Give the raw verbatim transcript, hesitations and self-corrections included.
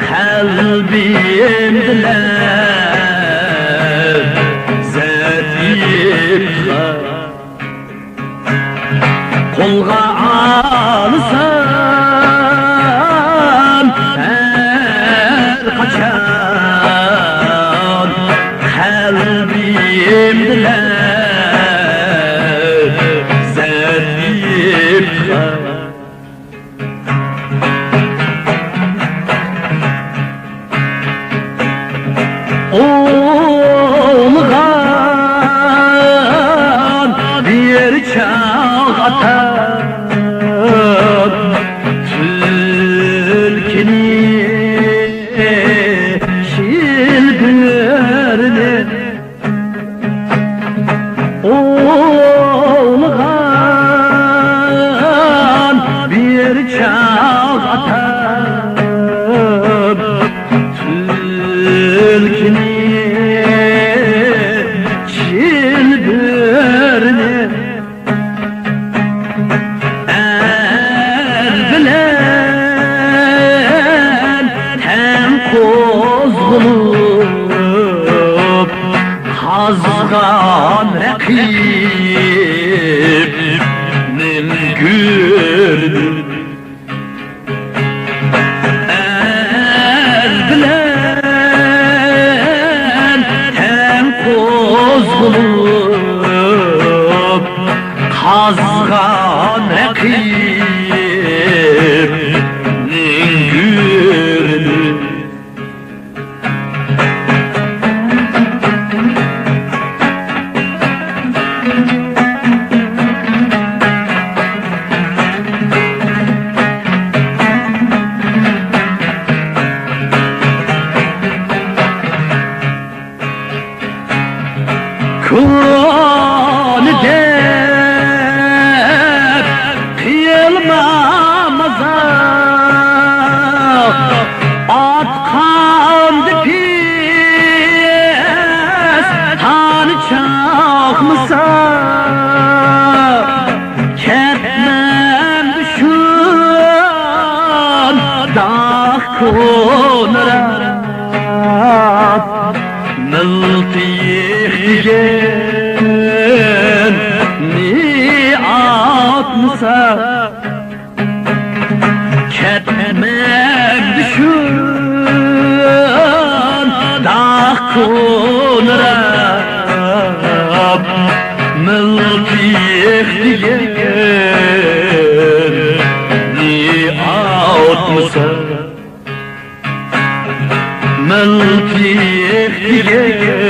قەلبىمدە لەززەت يېپىقار. قولغا ئالسام ھەر قاچان، قەلبىمدە لەززەت يېپىقار. ئوينىغان بىر چاغ ئاتام تۈلكىنى، شىلبىرنى، ئوينىغان بىر چاغ ئاتام تۈلكىنى، چىلبىرنى. ئەر بىلەن تەڭ قوزغىلىپ، قازغان رەقىبنىڭ گۆرىنى. ئەر بىلەن تەڭ قوزغىلىپ، قازغان رەقىبنىڭ گۆرىنى. كونا دەپ قىلما مازاق، ئاتقاندا پىستانى چاقمىسا، كەتمەمدۇ شۇنداق كونىراپ، مىلتىق دېگەننى ئاتمىسا، كەتمەمدۇ شۇنداق كونىراپ، مىلتىق دېگەننى ئاتمىسا. مىلتىق دېگەننى